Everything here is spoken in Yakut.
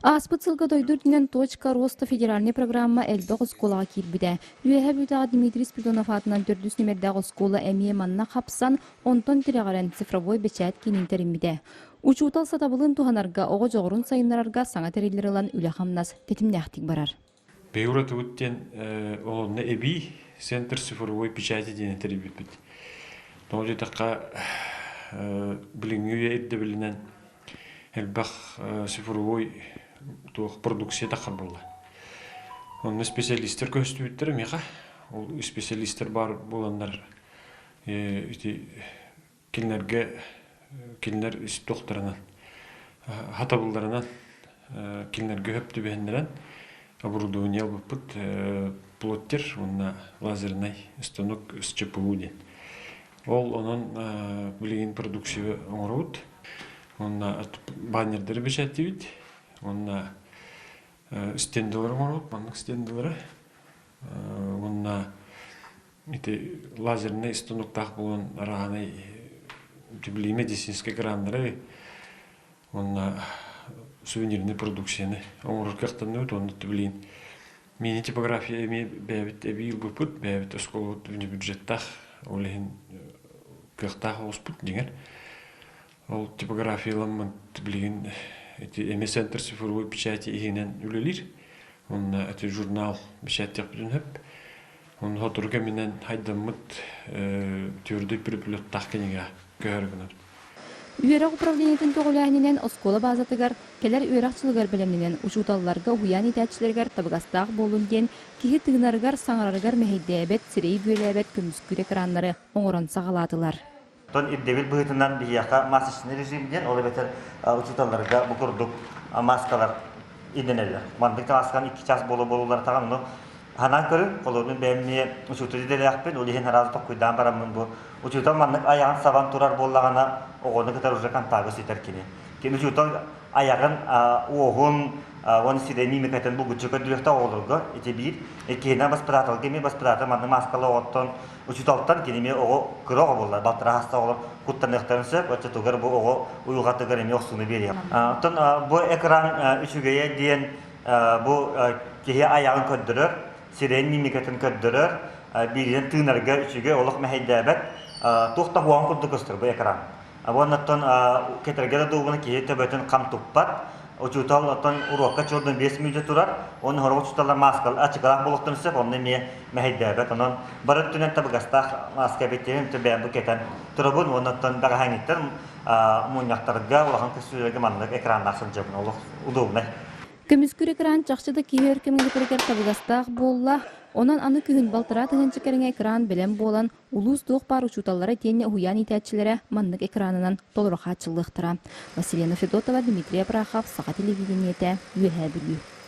Ааспыт сылга дойду үрдүнэн «Точка роста» федеральнай программа элбэх оскуолаҕа киирбитэ. Үөһээ Бүлүүтээҕи Дмитрий Спиридонов аатынан төрдүс нүмердээх оскуола эмиэ манна хапсан, онтон тирэҕирэн цифровой бэчээт киинин тэриммитэ. Учуутал сатабылын туһанарга, оҕо дьоҕурун сайыннарарга саҥа тэриллэр ылан үлэ-хамнас тэтимнээхтик барар. Бэйуратыбыт диэн олонно эбии центр цифровой печати диэн тэрийбиппит. Тоҕо диэтэххэ, билиҥҥи үйэ ирдэбилинэн элбэх цифровой туох продукция таххар буолла. Онно специалистар көстүбүттэрэ миэхэ. Ол специалистар баар буоланнар ити кинилэргэ кинилэр туохтарынан хатабылларынан кинилэргэ хөп түбэһиннэрэн оборудование ылбыппыт плоттер уонна лазернай станок с ЧПУ диэн. Ол онон билигин продукция оҥоробут. Уонна баннердары бэчээттиибит. Уонна стендалары оҥоробут, маннык стендалары. Уонна ити лазернай станоктаах буолан араанай билии медицинскэй граннары уонна сувенирный продукцияны оҥорор кыахтанныбыт уонна билигин мини типография эмиэ бэйэбит эбии ылбыппыт, бэйэбит оскуолабыт бюджеттаах, ол иһин кыахтаах оҕуспут дьиҥэр. Ол типографияламмыт билигин ити эмиэ центр цифровой печати иһинэн үлэлиир. Онно ити журнал бэчээттиэхпитин сөп. Онно сотору кэминэн хайдаммыт твердый переплеттаах кинигэ көһөр гынабыт. Үөрэх управлениетын көҕүлээһининэн оскуола баазатыгар кэлэр үөрэх дьылыгар бэлэмнэнэн учууталларга, уһуйаан иитээччилэригэр табыгастаах буоллун диэн киһи тыынарыгар, саҥарарыгар мэһэйдээбэт, сирэйи бүөлээбэт көмүскүүр экраннары оҥорон саҕалаатылар. Оттон ирдэбил быһыытынан биһиэхэ масочный режим диэн, ол эбэтэр учууталларга бу курдук маскалар ирдэнэллэр. Маннык масканы 2 час буола-буолулар таҕан, ону ханаан көрүҥ, холуобун бэйэм эмиэ учуутал идэлээхпин, ол иһин араас толкуйдаан бараммын бу учуутал маннык айаҕын сабан турар буоллаҕына, оҕону кытары уже контагы сүтэр кини. Кини учуутал айаҕын, уоһун, уонна сирэй мимикатын булгуччу көрдөрүөхтээх оҕолорго ити биир. Иккиһинэн воспитателга эмиэ воспитатель маннык маскалы оҕоттон учууталтан кини эмиэ оҕо кыра оҕо буоллар балтараа хаста оҕолор куттаныахтарын сөп оччотугар бу оҕо уйулҕатыгар эмиэ охсууну биэриэх. Оттон бу экран үчүгэйэ диэн бу киһи айаҕын көрдөрөр, сирэйин мимикатын көрдөрөр, бииринэн тыынарга үчүгэй олох мэһэйдээбэт, туох да хуаҕан курдук көстөр бу экран. Уоннаттан кэтэргэ да дуубуна киһи төбөтүн хам туппат. Учуутал оттон уруокка чуордун 5 мүнүүтэ турар. Уонна сорох учууталлар мааскал ачыкалаах буолуохтарын сөп, онно эмиэ мэһэйдээбэт. Онон бары өттүнэн табыгастаах мааска эбит диэн бэйэм бу кэтэн турабын. Уонна оттон бэҕэһээҥҥиттэн мунньахтарга, улахан көстүүлэргэ маннык экраннаах сылдьабын. Олох удобнай. Көмүскүүр экран чахчы да киһи өр кэмҥэ кэтэригэр табыгастаах буолла. Онон аны күһүн балтараа тыһыынча кэриҥэ экран бэлэм буолан, Улуус туох баар учууталлара итиэннэ уһуйаан иитээччилэрэ маннык экранынан толору хааччыллыахтара. Василена Федотова, Дмитрий Абрахов, Саха телевидениетэ, Үөһээ Бүлүү.